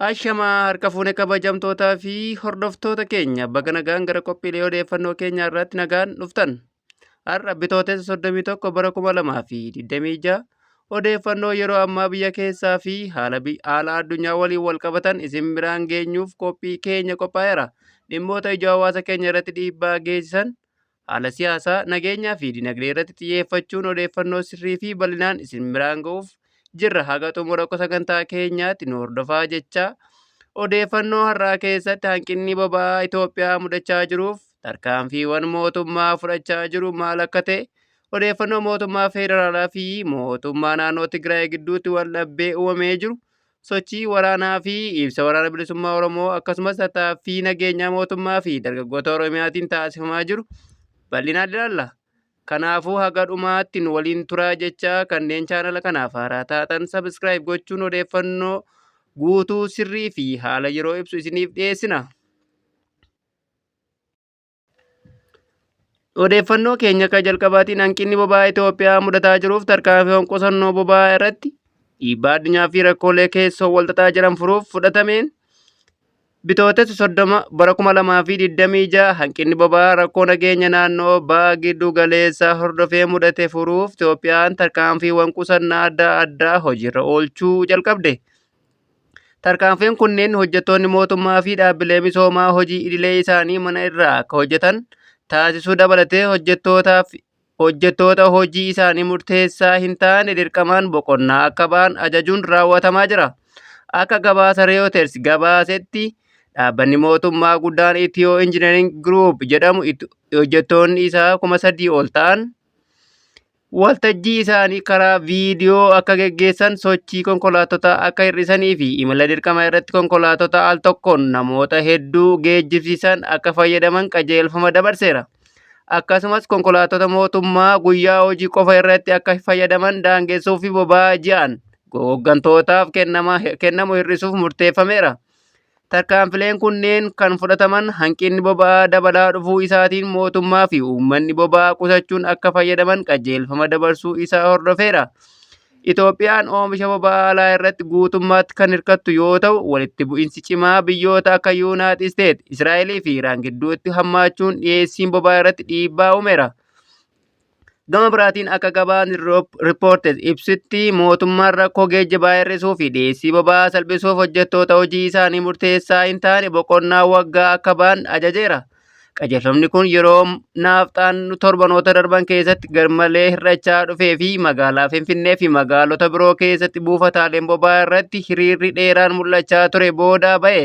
Ashamaa harka fuune kabajamtootaa fi hordoftoota keenya baga nagaan gara qophiilee odeeffannoo keenyaa irratti nagaan dhuftan. Har'a Bitootessa 31 bara 2026 odeeffannoo yeroo ammaa biyya keessaa fi haala haala addunyaa waliin wal qabatan isin biraan geenyuuf qophii keenya qophaa'eera. Dhimmoota ijoo hawaasa keenya irratti dhiibbaa geessisan haala siyaasaa, nageenyaa fi dinagdee irratti xiyyeeffachuun odeeffannoo sirrii fi bal'inaan isin biraan ga'uuf jirra. Haga xumura sagantaa keenyaatti nu hordofaa jechaa odeeffannoo har'aa keessatti hanqinni boba'aa Itoophiyaa mudachaa jiruuf tarkaanfiiwwan mootummaa fudhachaa jiru maal akka ta'e, odeeffannoo mootummaa federaalaa fi mootummaa naannoo Tigraay gidduutti waldhabdee uumamee jiru, sochii waraanaa fi ibsa waraana bilisummaa Oromoo akkasumas tattaaffii nageenyaa mootummaa fi dargaggoota Oromiyaatiin taasifamaa jiru bal'inaan ilaalla. Kanaafuu haga dhumaatti nu waliin turaa jechaa kanneen chaanala kanaaf haaraa taatan subscribe gochuun odeeffannoo guutuu sirrii fi haala yeroo ibsu isiniif dhiyeessina. Odeeffannoo keenya akka jalqabaatiin hanqinni boba'aa Itoophiyaa mudataa jiruuf tarkaanfiiwwan qusannoo boba'aa irratti dhiibbaa addunyaa fi rakkoolee keessoo walxaxaa jiran furuuf fudhatameen Bitootessa 30 bara 2026 hanqinni boba'aa rakkoo nageenya naannoo baha giddu galeessaa hordofee mudate furuuf Itoophiyaan tarkaanfiiwwan qusannaa adda addaa hojiirra oolchuu jalqabde. Tarkaanfiin kunneen hojjettoonni mootummaa fi dhaabbilee misoomaa hojii idilee isaanii mana irraa akka hojjetan taasisuu dabalatee hojjettoota hojii isaanii murteessaa hin taane dirqamaan boqonnaa akka ba'an ajajuun raawwatamaa jira. Akka gabaasa Reuters gabaasetti dhaabbanni mootummaa guddaan Itiyoo Injineering Group jedhamu hojjettoonni isaa 3,000 ol ta'an waltajjii isaanii karaa viidiyoo akka geggeessan, sochii konkolaattotaa akka hir'isanii fi imala dirqamaa irratti konkolaattota al tokkoon namoota hedduu geejjibsiisan akka fayyadaman qajeelfama dabarseera. Akkasumas konkolaattota mootummaa guyyaa hojii qofa irratti akka fayyadaman daangessuu fi boba'aa ji'aan hooggantootaaf kennamu hir'isuuf murteeffameera. Tarkaanfileen kunneen kan fudhataman hanqinni boba'aa dabalaa dhufuu isaatiin mootummaa fi uummanni boba'aa qusachuun akka fayyadaman qajeelfama dabarsuu isaa hordofeera. Itoophiyaan oomisha boba'aa alaa irratti guutummaatti kan hirkattu yoo ta'u, walitti bu'insi cimaa biyyoota akka Yuunaayitid Isteet, Israa'elii fi Iraan gidduutti hammaachuun dhiyeessiin boba'aa irratti dhiibbaa uumeera. Gama biraatiin akka gabaasni Reporters ibsutti mootummaan rakkoo geejjibaa hir'isuu fi dhiyeessii boba'aa salphisuuf hojjettoota hojii isaanii murteessaa hin taane boqonnaa waggaa akka ba'an ajajeera. Qajeelfamni kun yeroo naafxaan torbanoota darban keessatti garmalee hir'achaa dhufee fi magaalaa Finfinnee fi magaalota biroo keessatti buufataaleen boba'aa irratti hiriirri dheeraan mul'achaa ture booda ba'e.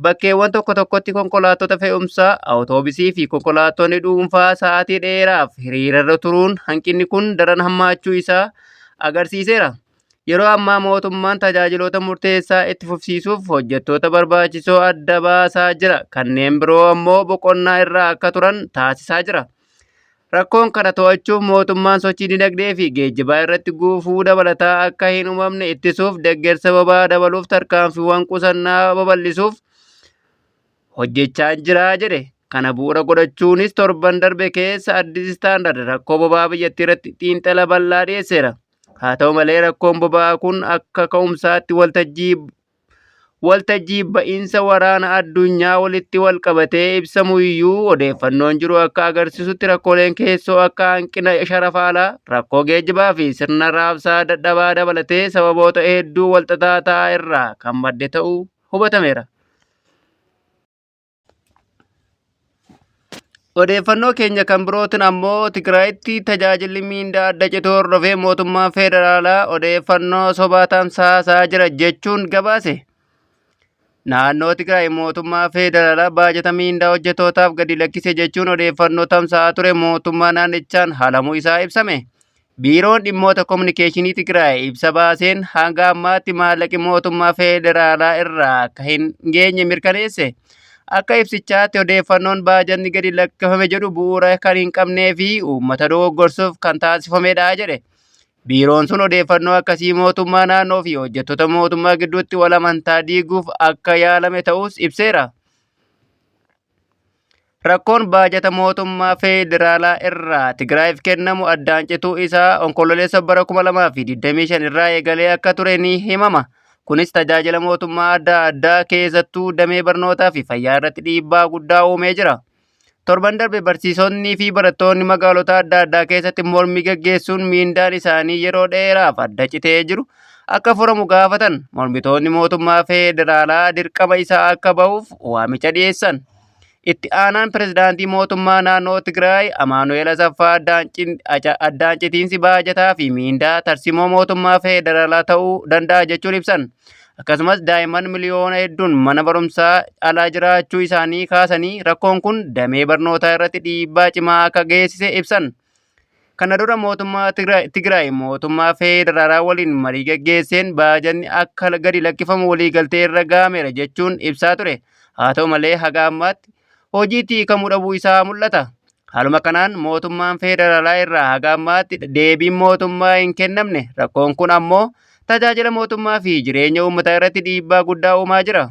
Bakkeewwan tokko tokkotti konkolaattota fe'umsaa, awutoobisii fi konkolaattonni dhuunfaa sa'aatii dheeraaf hiriirarra turuun hanqinni kun daran hammaachuu isaa agarsiiseera. Yeroo ammaa mootummaan tajaajiloota murteessaa itti fufsiisuuf hojjettoota barbaachisoo adda baasaa jira. Kanneen biroo ammoo boqonnaa irra akka turan taasisaa jira. Rakkoon kana to'achuuf mootummaan sochii dinagdee fi geejjibaa irratti gufuu dabalataa akka hin uumamne ittisuuf deggersa boba'aa dabaluuf tarkaanfiiwwan qusannaa babal'isuuf hojjechaa jira jedhe. Kana bu'uura godhachuunis torban darbe keessa Addis Standard rakkoo boba'aa biyyattii irratti xiinxala bal'aa dhiyeesseera. Haa ta'u malee rakkoon boba'aa kun akka ka'umsaatti waltajjii ba'iinsa waraana addunyaa walitti wal qabatee ibsamu iyyuu odeeffannoon jiru akka agarsiisutti rakkooleen keessoo akka hanqina sharafa alaa, rakkoo geejjibaa fi sirna raabsaa dadhabaa dabalatee sababoota hedduu walxaxaa ta'an irraa kan madde ta'uu hubatameera. Odeeffannoo keenya kan birootiin ammoo Tigraayitti tajaajilli miindaa adda cituu hordofee mootummaan federaalaa odeeffannoo sobaa tamsaasaa jira jechuun gabaase. Naannoo Tigraay mootummaa federaalaa baajata miindaa hojjettootaaf gadi lakkise jechuun odeeffannoo tamsa'aa ture mootummaa naannichaan haalamuu isaa ibsame. Biiroon Dhimmoota Kominikeeshinii Tigraay ibsa baaseen hanga ammaatti maallaqi mootummaa federaalaa irraa akka hin geenye mirkaneesse. Akka ibsichaatti odeeffannoon baajanni gadi lakkifame jedhu bu'uura kan hin qabnee fi uummata dogoggorsuuf kan taasifamedha jedhe. Biiroon sun odeeffannoo akkasii mootummaa naannoo fi hojjettoota mootummaa gidduutti wal amantaa diiguuf akka yaalame ta'us ibseera. Rakkoon baajata mootummaa feederaalaa irraa Tigraayiif kennamu addaan cituu isaa Onkololeessa bara 2025 irraa eegalee akka ture ni himama. Kunis tajaajila mootummaa adda addaa keessattuu damee barnootaa fi fayyaa irratti dhiibbaa guddaa uumee jira. Torban darbe barsiisonnii fi barattoonni magaalota adda addaa keessatti mormii gaggeessuun miindaan isaanii yeroo dheeraaf adda citee jiru akka furamu gaafatan. Mormitoonni mootummaa federaalaa dirqama isaa akka bahuuf waamicha dhiyeessan. Itti aanaan pirezidaantii mootummaa naannoo Tigraay Amaanu'eel Asaffaa addaan citiinsi baajataa fi miindaa tarsimoo mootummaa federaalaa ta'uu danda'a jechuun ibsan. Akkasumas daa'imman miliyoona hedduun mana barumsaa alaa jiraachuu isaanii kaasanii rakkoon kun damee barnootaa irratti dhiibbaa cimaa akka geessise ibsan. Kana dura mootummaa Tigraay mootummaa federaalaa waliin marii gaggeesseen baajanni akka gadi lakkifamu waliigaltee irra gahameera jechuun ibsaa ture. Haa ta'u malee haga ammaatti hojiitti hiikamuu dhabuu isaa mul'ata. Haaluma kanaan mootummaan federaalaa irraa haga ammaatti deebiin mootummaa hin kennamne. Rakkoon kun ammoo tajaajila mootummaa fi jireenya uummataa irratti dhiibbaa guddaa uumaa jira.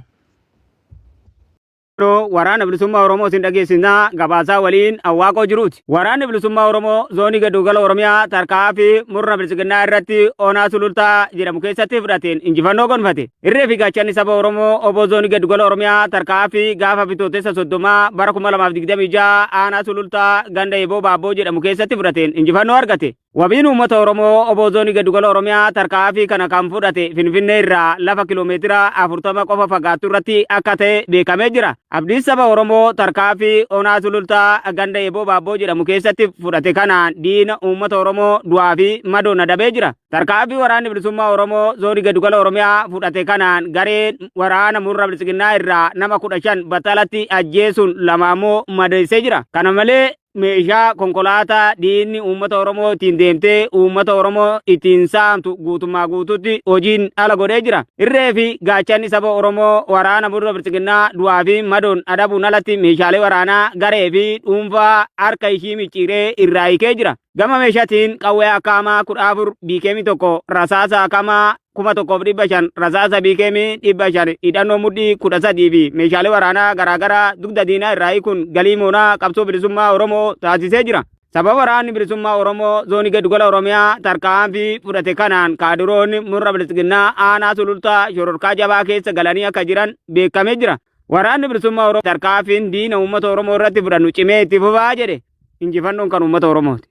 Waraana Bilisummaa Oromoo isin dhageessisnaa gabaasaa waliin Awwaaqoo jiruuti. Waraanni Bilisummaa Oromoo zoonii Giddugala Oromiyaa tarkaanfii murna Bilisiginnaa irratti Onaa Sulultaa jedhamu keessatti fudhateen injifannoo gonfate. Irree fi gaachanni saba Oromoo Obbo Zoonii Giddugala Oromiyaa tarkaanfii gaafa Bitootessa 30 bara 2026 aanaa Sulultaa ganda Eeboo Baabboo jedhamu keessatti fudhateen injifannoo argate. Wabiin uummata Oromoo Obbo Zoonii Giddugala Oromiyaa tarkaanfii kana kan fudhate Finfinnee irraa lafa kiloomeetira 40 qofa fagaattu irratti akka ta'e beekamee jira. Abdiin saba Oromoo tarkaanfii Onaa Sulultaa ganda Eeboo Baabboo jedhamu keessatti fudhate kanaan diina uummata Oromoo du'aa fi madoon adabee jira. Tarkaanfii waraanni bilisummaa Oromoo zoonii Giddugala Oromiyaa fudhate kanaan gareen waraana murna bilisiginnaa irraa nama 15 battalatti ajjeesuun 2 ammoo madeessee jira. Kana malee meeshaa konkolaataa diinni uummata Oromoo ittiin deemtee uummata Oromoo ittiin saamtu guutummaa guutuutti hojiin ala godhee jira. Irree fi gaachanni saba Oromoo waraana murna bilisiginnaa du'aa fi madoon adabuun alatti meeshaalee waraanaa garee fi dhuunfaa harka ishii micciiree irraa hiikee jira. Gama meeshaatiin qawwee akaamaa 14 biikeemii 1 rasaasa akaamaa 1500 rasaasa biikeemii 500 hidhannoo mudhii 13 fi meeshaalee waraanaa garaagaraa dugda diinaa irraa hiikuun galii moonaa qabsoo bilisummaa Oromoo taasisee jira. Sababa waraanni bilisummaa Oromoo zoonii giddugala Oromiyaa tarkaanfii fudhate kanaan kaadiroonni murna bilisiginnaa aanaa Sulultaa shororkaa jabaa keessa galanii akka jiran beekamee jira. Waraanni bilisummaa Oromoo tarkaanfiin diina uummata Oromoo irratti fudhannu cimee itti fufaa jedhe. Injifannoon kan uummata Oromooti.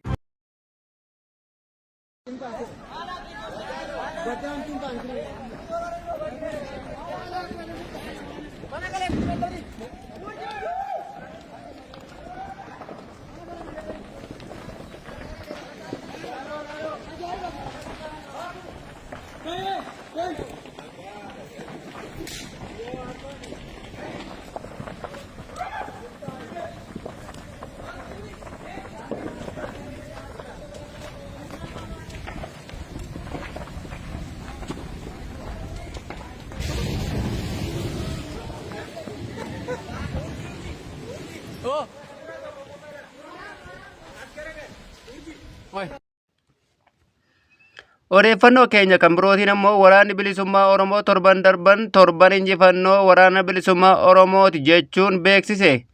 Odeeffannoo keenya kan birootiin ammoo waraanni bilisummaa Oromoo torban darban torban injifannoo waraana bilisummaa Oromooti jechuun beeksise.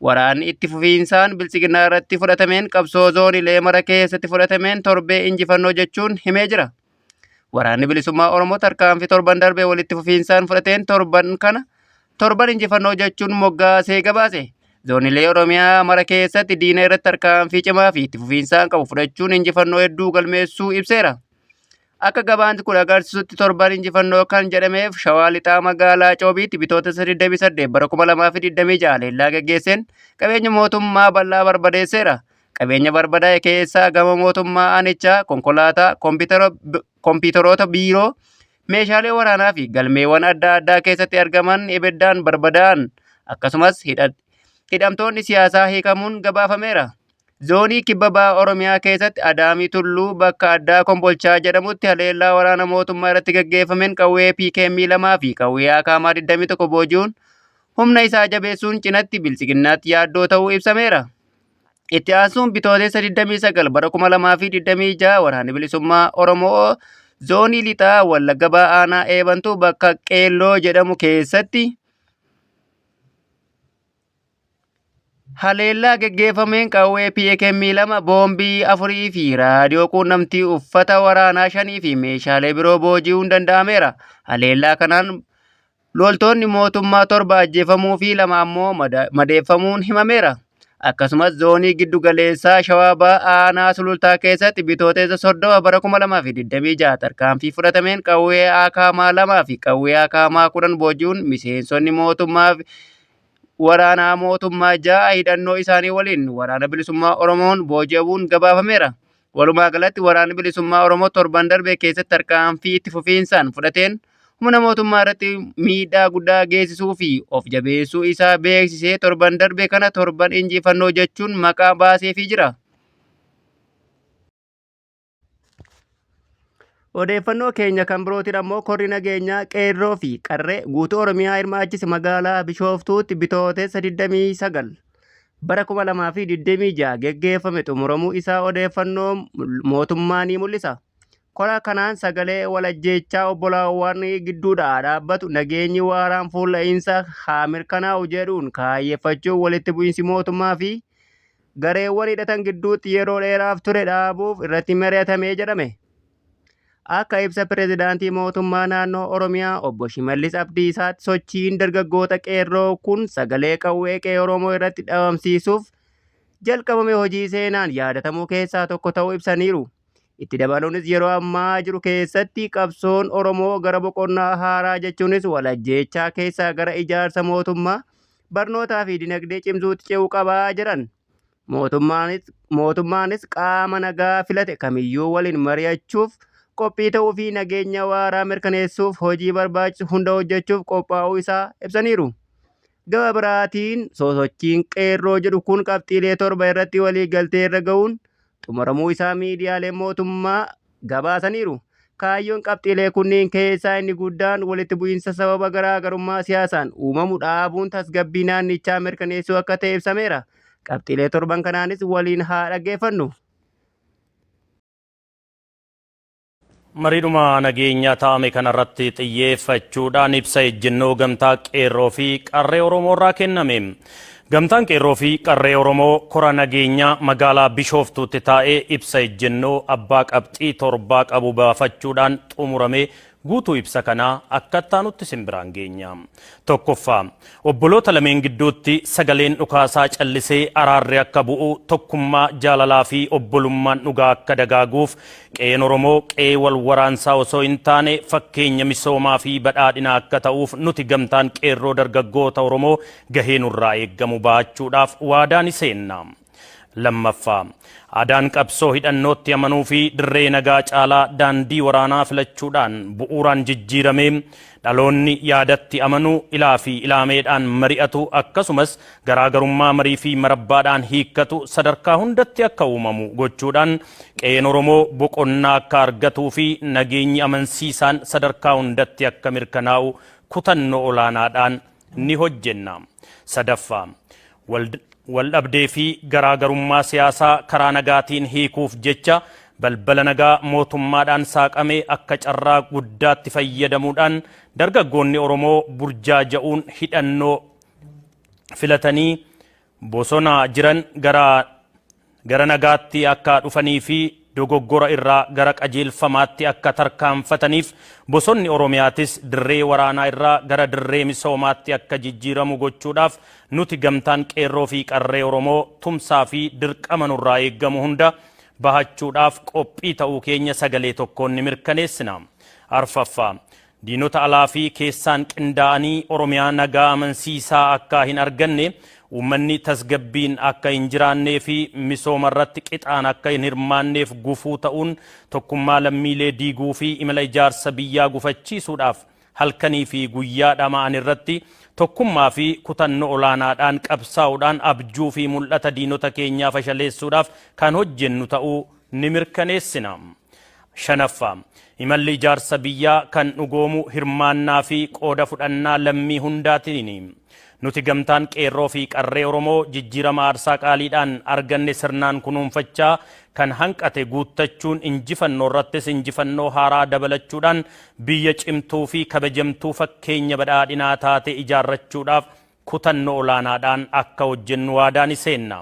Waraanni itti fufiinsaan biltsiginnaa irratti fudhatameen qabsoo zoonilee mara keessatti fudhatameen torbee injifannoo jechuun himee jira. Waraanni bilisummaa Oromoo tarkaanfii torban darbe walitti fufiinsaan fudhateen torban kana torban injifannoo jechuun moggaasee gabaase. Zoonilee Oromiyaa mara keessatti diina irratti tarkaanfii cimaa fi itti fufiinsaan qabu fudhachuun injifannoo hedduu galmeessuu ibseera. Akka gabaanti kun agarsiisutti torban injifannoo kan jedhameef Shawaa Lixaa magaalaa Coobiitti Bitootessa 28 bara 2026 haleellaa gaggeesseen qabeenya mootummaa bal'aa barbadeesseera. Qabeenya barbadaa'e keessaa gama mootummaa aanichaa, konkolaataa, kompiitaroota biiroo, meeshaalee waraanaa fi galmeewwan adda addaa keessatti argaman ibiddaan barbadaa'an. Akkasumas hidhamtoonni siyaasaa hiikamuun gabaafameera. Zoonii Kibba Baha Oromiyaa keessatti Adaamii Tulluu bakka addaa Kombolchaa jedhamutti haleellaa waraana mootummaa irratti gaggeeffameen qawwee PKM 2 fi qawwee Akaamaa 21 booji'uun humna isaa jabeessuun cinatti biltsiginnaatti yaaddoo ta'uu ibsameera. Itti aansuun Bitootessa 29 bara 2026 Waraanni Bilisummaa Oromoo Zoonii Lixaa Wallagga Bahaa Aanaa Eebantuu bakka Qeelloo jedhamu keessatti Haleellaa geggeeffameen qawwee PKM 2, boombii 4 fi raadiyoo quunnamtii uffata waraanaa 5 fi meeshaalee biroo booji'uun danda'ameera. Haleellaa kanaan loltoonni mootummaa 7 ajjeefamuu fi 2 ammoo madeeffamuun himameera. Akkasumas zoonii giddu galeessaa Shawaa Bahaa aanaa Sulultaa keessatti Bitootessa 30 bara 2026 tarkaanfii fudhatameen qawwee AKM 2 fi qawwee AKM 10 booji'uun miseensonni mootummaa waraanaa mootummaa 6 hidhannoo isaanii waliin Waraana Bilisummaa Oromoon booji'amuun gabaafameera. Walumaa galatti Waraanni Bilisummaa Oromoo torban darbe keessatti tarkaanfii itti fufiinsaan fudhateen humna mootummaa irratti miidhaa guddaa geessisuu fi of jabeessuu isaa beeksisee torban darbe kana torban injifannoo jechuun maqaa baaseefii jira. Odeeffannoo keenya kan birootiin ammoo korri nageenyaa qeerroo fi qarree guutuu Oromiyaa hirmaachise magaalaa Bishooftuutti Bitootessa 29 bara 2026 geggeeffame xumuramuu isaa odeeffannoo mootummaa ni mul'isa. Kora kanaan sagalee wal ajjeechaa obbolaawwan gidduudhaa dhaabbatu nageenyi waaraan fuulla'iinsa haa mirkanaa'u jedhuun kaayyeffachuun walitti bu'iinsi mootummaa fi gareewwan hidhatan gidduutti yeroo dheeraaf ture dhaabuuf irratti mari'atame jedhame. Akka ibsa pirezidaantii mootummaa naannoo Oromiyaa obbo Shimallis Abdiisaatti sochiin dargaggoota qeerroo kun sagalee qawwee qe'ee Oromoo irratti dhabamsiisuuf jalqabame hojii seenaan yaadatamuu keessaa tokko ta'uu ibsaniiru. Itti dabaluunis yeroo ammaa jiru keessatti qabsoon Oromoo gara boqonnaa haaraa jechuunis wal ajjeechaa keessaa gara ijaarsa mootummaa barnootaa fi dinagdee cimsuutti ce'uu qaba jedhan. Mootummaanis qaama nagaa filate kamiyyuu waliin mari'achuuf qophii ta'uu fi nageenya waaraa mirkaneessuuf hojii barbaachisu hunda hojjechuuf qophaa'uu isaa ibsaniiru. Gama biraatiin sosochiin qeerroo jedhu kun qabxiilee 7 irratti walii galtee irra ga'uun xumuramuu isaa miidiyaaleen mootummaa gabaasaniiru. Kaayyoon qabxiilee kunniin keessaa inni guddaan walitti bu'iinsa sababa garaa garummaa siyaasaan uumamu dhaabuun tasgabbii naannichaa mirkaneessuu akka ta'e ibsameera. Qabxiilee torban kanaanis waliin haa dhaggeeffannu. Mariidhuma nageenyaa taa'ame kanarratti xiyyeeffachuudhaan ibsa ejjennoo gamtaa qeerroo fi qarree Oromoo irraa kenname. Gamtaan qeerroo fi qarree Oromoo kora nageenyaa magaalaa Bishooftuutti taa'ee ibsa ejjennoo abbaa qabxii torbaa qabu baafachuudhaan xumurame guutuu ibsa kanaa akka ittaanutti isin biraan geenya. Tokkoffaa, obboloota lameen gidduutti sagaleen dhukaasaa callisee araarri akka bu'u, tokkummaa, jaalalaa fi obbolummaan dhugaa akka dagaaguuf qe'een Oromoo qe'ee wal waraansaa osoo hin taane fakkeenya misoomaa fi badhaadhinaa akka ta'uuf nuti gamtaan qeerroo dargaggoota Oromoo gahee nurraa eeggamu bahachuudhaaf waadaa ni seenna. Lammaffaa, aadaan qabsoo hidhannootti amanuu fi dirree nagaa caalaa daandii waraanaa filachuudhaan bu'uuraan jijjiiramee dhaloonni yaadatti amanu, ilaa fi ilaameedhaan mari'atu akkasumas garaagarummaa marii fi marabbaadhaan hiikkatu sadarkaa hundatti akka uumamu gochuudhaan qe'een Oromoo boqonnaa akka argatuu fi nageenyi amansiisaan sadarkaa hundatti akka mirkanaa'u kutannoo olaanaadhaan ni hojjenna. Sadaffaa, waldhabdee fi garaagarummaa siyaasaa karaa nagaatiin hiikuuf jecha balbala nagaa mootummaadhaan saaqame akka carraa guddaatti fayyadamuudhaan dargaggoonni Oromoo burjaaja'uun hidhannoo filatanii bosona jiran gara nagaatti akka dhufanii fi dogoggora irraa gara qajeelfamaatti akka tarkaanfataniif bosonni Oromiyaatis dirree waraanaa irraa gara dirree misoomaatti akka jijjiiramu gochuudhaaf nuti gamtaan qeerroo fi qarree Oromoo tumsaa fi dirqama nurraa eeggamu hunda bahachuudhaaf qophii ta'uu keenya sagalee tokkoon ni mirkaneessina. Arfaffaa, diinota alaa fi keessaan qindaa'anii Oromiyaa nagaa amansiisaa akka hin arganne, uummanni tasgabbiin akka hin jiraannee fi misooma irratti qixaan akka hin hirmaanneef gufuu ta'uun tokkummaa lammiilee diiguu fi imala ijaarsa biyyaa gufachiisuudhaaf halkanii fi guyyaa dhama'an irratti tokkummaa fi kutannoo olaanaadhaan qabsaa'uudhaan abjuu fi mul'ata diinota keenyaa fashaleessuudhaaf kan hojjennu ta'uu ni mirkaneessina. Shanaffaa, imalli ijaarsa biyyaa kan dhugoomu hirmaannaa fi qooda fudhannaa lammii hundaatiini. Nuti gamtaan qeerroo fi qarree Oromoo jijjiirama aarsaa qaaliidhaan arganne sirnaan kunuunfachaa kan hanqate guuttachuun injifannoo irrattis injifannoo haaraa dabalachuudhaan biyya cimtuu fi kabajamtuu fakkeenya badhaadhinaa taate ijaarrachuudhaaf kutannoo olaanaadhaan akka hojjennu waadaa ni seenna.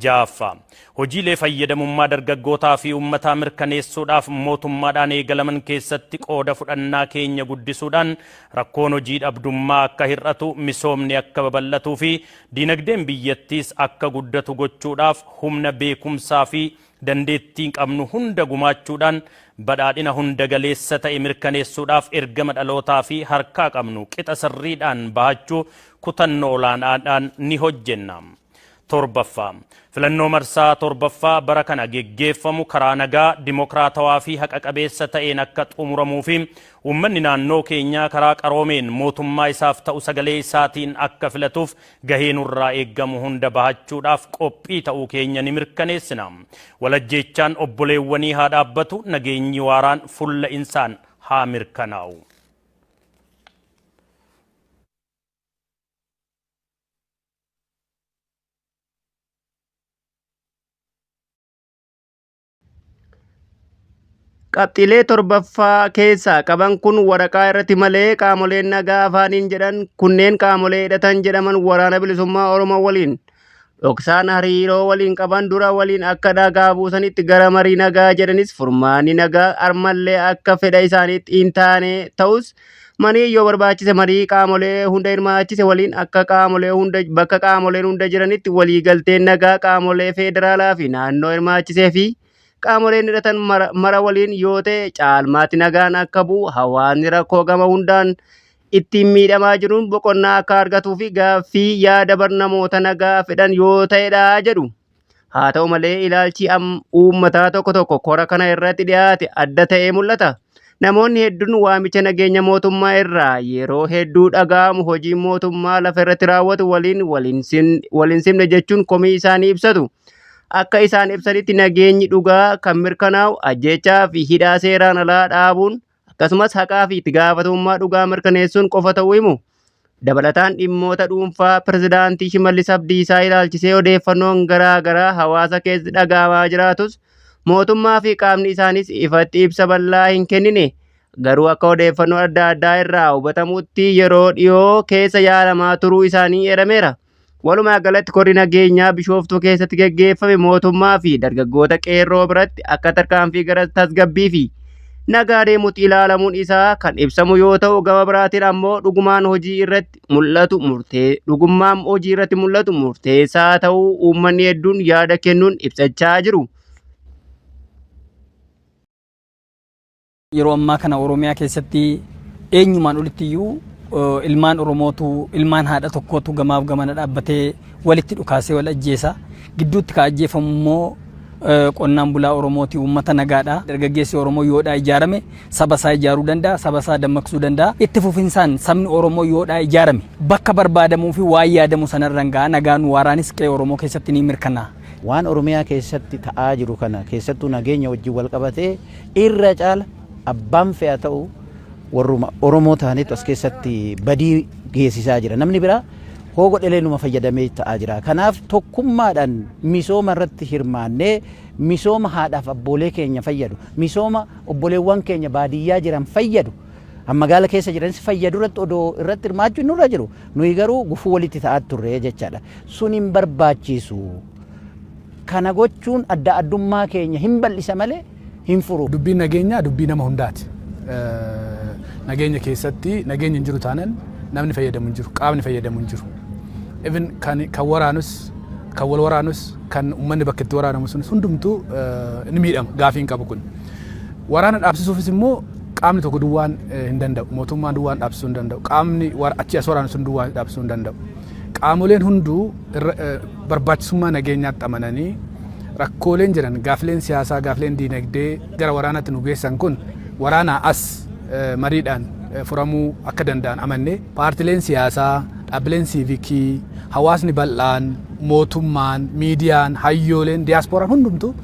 6ffaa. Hojiilee fayyadamummaa dargaggootaa fi uummataa mirkaneessuudhaaf mootummaadhaan eegalaman keessatti qooda fudhannaa keenya guddisuudhaan rakkoon hojii dhabdummaa akka hir'atu, misoomni akka babal'atuu fi diinagdeen biyyattiis akka guddatu gochuudhaaf humna, beekumsaa fi dandeettii qabnu hunda gumaachuudhaan badhaadhina hunda galeessa ta'e mirkaneessuudhaaf ergama dhalootaa fi harkaa qabnu qixa sirriidhaan bahachuu kutannoo olaanaadhaan ni hojjenna. 7ffaa. Filannoo marsaa 7ffaa bara kana geggeeffamu karaa nagaa, dimokiraatawaa fi haqa qabeessa ta'een akka xumuramuu fi uummanni naannoo keenyaa karaa qaroomeen mootummaa isaaf ta'u sagalee isaatiin akka filatuuf gahee nurraa eeggamu hunda bahachuudhaaf qophii ta'uu keenya ni mirkaneessina. Walajjeechaan obboleewwanii haa dhaabbatu, nageenyi waaraan fulla'insaan haa mirkanaa'u. Qabxiilee torbaffaa keessaa qaban kun waraqaa irratti malee qaamoleen nagaa afaaniin jedhan kunneen qaamolee hidhatan jedhaman Waraana Bilisummaa Oromoo waliin dhoksaan hariiroo waliin qaban dura waliin akka dhagaa buusanitti gara marii nagaa jedhanis furmaanni nagaa armallee akka fedha isaaniitti hin taane ta'us marii yoo barbaachise marii qaamolee hunda hirmaachise waliin akka qaamolee hunda bakka qaamoleen hunda jiranitti walii galteen nagaa qaamolee federaalaa fi naannoo hirmaachisee fi qaamoleen hidhatan mara waliin yoo ta'e caalmaatti nagaan akka bu'u hawaasni rakkoo gama hundaan ittiin miidhamaa jiruun boqonnaa akka argatuu fi gaaffii yaada barnamoota nagaa fedhan yoo ta'edha jedhu. Haa ta'u malee ilaalchi uummataa tokko tokko kora kana irratti dhiyaate adda ta'ee mul'ata. Namoonni hedduun waamicha nageenya mootummaa irraa yeroo hedduu dhaga'amu hojii mootummaa lafa irratti raawwatu waliin wal hin simne jechuun komii isaanii ibsatu. Akka isaan ibsanitti nageenyi dhugaa kan mirkanaa'u ajjeechaa fi hidhaa seeraan alaa dhaabuun akkasumas haqaa fi itti gaafatamummaa dhugaa mirkaneessuun qofa ta'uu himu. Dabalataan dhimmoota dhuunfaa pirezidaantii Shimallis Abdiisaa ilaalchisee odeeffannoon garaa garaa hawaasa keessatti dhaga'amaa jiraatus mootummaa fi qaamni isaanis ifatti ibsa bal'aa hin kennine. Garuu akka odeeffannoo adda addaa irraa hubatamutti yeroo dhiyoo keessa yaalamaa turuu isaanii eerameera. Walumaa galatti korri nageenyaa Bishooftuu keessatti geggeeffame mootummaa fi dargaggoota qeerroo biratti akka tarkaanfii gara tasgabbii fi nagaa deemutti ilaalamuun isaa kan ibsamu yoo ta'u gama biraatiin ammoo dhugumaan hojii irratti mul'atu murtee dhugummaan hojii irratti mul'atu murteessaa ta'uu uummanni hedduun yaada kennuun ibsachaa jiru. Yeroo ammaa kana Oromiyaa keessatti eenyumaan olitti iyyuu ilmaan Oromootu ilmaan haadha tokkootu gamaaf gamana dhaabbatee walitti dhukaasee wal ajjeesa. Gidduutti ka ajjeefamu immoo qonnaan bulaa Oromooti, uummata nagaadha. Dargaggeessi Oromoo yoodhaa ijaarame saba isaa ijaaruu danda'a, saba isaa dammaqsuu danda'a. Itti fufinsaan sabni Oromoo yoodhaa ijaarame bakka barbaadamuu fi waan yaadamu sanarran ga'a. Nagaan waaraanis qe'ee Oromoo keessatti ni mirkanaa'a. Waan Oromiyaa keessatti ta'aa jiru kana keessattuu nageenya wajjin wal qabatee irra caala abbaan fe'a ta'u warruma Oromoo ta'anitu as keessatti badii geessisaa jira. Namni biraa hoo godhelee numa fayyadamee ta'aa jira. Kanaaf tokkummaadhaan misooma irratti hirmaannee misooma haadhaaf abboolee keenya fayyadu, misooma obboleewwan keenya baadiyyaa jiran fayyadu, kan magaala keessa jiranis fayyadu irratti odoo irratti hirmaachuun nurra jiru. Nuyi garuu gufuu walitti ta'aa turre jechaadha. Sun hin barbaachisu. Kana gochuun adda addummaa keenya hin bal'isa malee hin furu. Dubbiin nageenyaa dubbii nama hundaati. Nageenya keessatti nageenyi hin jiru taanan namni fayyadamu hin jiru, qaamni fayyadamu hin jiru. Even kan kan waraanus kan wal waraanus kan uummanni bakka itti waraanamu sunis hundumtuu ni miidhama gaafii hin qabu kun. Waraana dhaabsisuufis immoo qaamni tokko duwwaan hin danda'u. Mootummaan duwwaan dhaabsisuu hin danda'u. Qaamni achi as waraanu sun duwwaan dhaabsisuu hin danda'u. Qaamoleen hunduu barbaachisummaa nageenyaatti amananii rakkooleen jiran gaafileen siyaasaa gaafileen diinagdee gara waraanaatti nu geessan kun waraanaa as mariidhaan furamuu akka danda'an amannee paartileen siyaasaa, dhaabbileen siivikii, hawaasni bal'aan, mootummaan, miidiyaan, hayyooleen, diyaaspooraan hundumtuu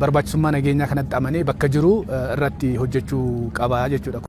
barbaachisummaa nageenyaa kanatti amanee bakka jiru irratti hojjechuu qaba jechuudha.